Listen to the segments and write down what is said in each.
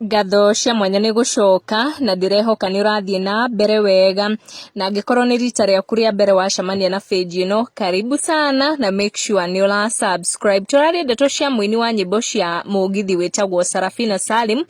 Ngatho cia mwanya nĩ gũcoka na ndĩrehoka nĩ ũrathiĩ na mbere wega, na angĩkorwo nĩ rita rĩaku rĩa mbere wacemania na page ĩno, karibu sana na make sure nĩ ũra subscribe. Tũraria ndeto cia mũini wa nyĩmbo cia mũgithi wĩtagwo Sarafina Salim,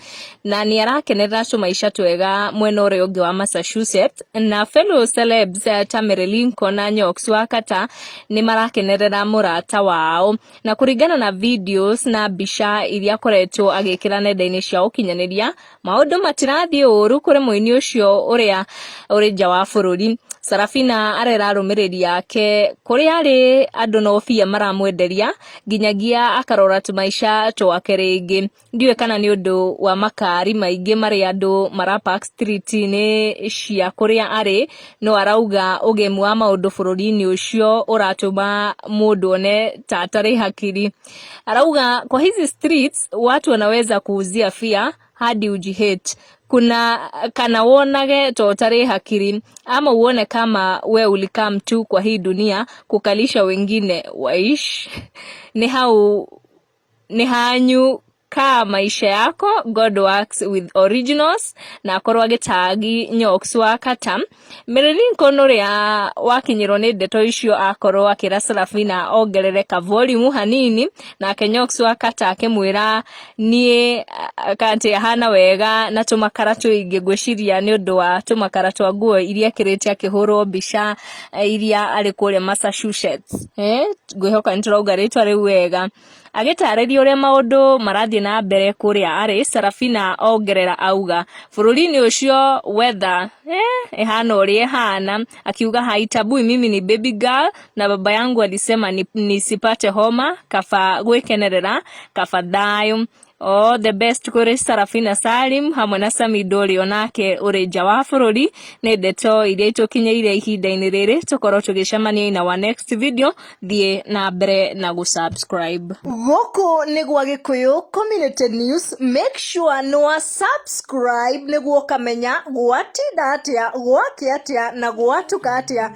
na nĩ arakenerera tũmaica twega mwena ũrĩa ũngĩ wa Massachusetts, na fellow celebs ta Mary Lincoln na Nyox wa Kata nĩ marakenerera mũrata wao. Na kũringana na videos na mbica iria akoretwo agĩkĩra nenda-inĩ cia ũkinyanĩria, maũndũ matirathiĩ ũru kũrĩ mũini ũcio ũrĩa ũrĩ nja wa bũrũri. Sarafina arera arũmĩrĩri ake kũrĩa arĩ andũ no bia maramwenderia nginyagia akarora tũmaica twake rĩngĩ. Ndiũĩ kana nĩ ũndũ wa makari maingĩ marĩa andũ mara park street-inĩ cia kũrĩa arĩ, no arauga ũgemu wa maũndũ bũrũri-inĩ ũcio ũratũma mũndũ one ta atarĩ hakiri. Arauga kwa hizi streets watu wanaweza kuuzia fia hadi ujihate kuna kana wonage ta ũtarĩ hakiri ama uone kama we ulikam tu kwa hii dunia kukalisha wengine waishi. Nĩ hau nĩ hanyu kaa maisha yako, God works with originals. Na akorwo agĩtagi Nyox wa Kata. Mary Lincoln ũrĩa wakinyĩrwo nĩ ndeto icio akorwo akĩra Sarafina ongerere ka volume hanini, nake Nyox wa Kata akĩmwĩra niĩ atĩ ahana wega na tũmakara tũingĩ. Ngwĩciria nĩ ũndũ wa tũmakara twa nguo iria ekĩrĩte akĩhũrwo mbica iria arĩ kũrĩa Massachusetts. Ngwĩhoka nĩ tũrauga rĩtwa rĩu wega. Agĩtarĩria ũrĩa maũndũ marathiĩ na mbere kũrĩa arĩ, Sarafina ongerera auga bũrũri-inĩ ũcio weather ĩhana ũrĩa ĩhana. Akiuga haitabui, mimi ni baby girl na baba yangu alisema nisipate homa, kaba gwĩkenerera kaba thayũ. All the best kũrĩ Sarafina Salim hamwe na Samido ũrĩa onake ũrĩ nja wa bũrũri. Nĩ ndeto iria itũkinyĩire ihinda-inĩ rĩrĩ, tũkorwo tũgĩcemania in our next video. Thiĩ na mbere na gũsubscribe. Gũkũ nĩ gwa Gĩkũyũ Community News. Make sure nĩ wa subscribe nĩguo ũkamenya gwatinda atĩa, gwakĩa atĩa na gwatuka atĩa.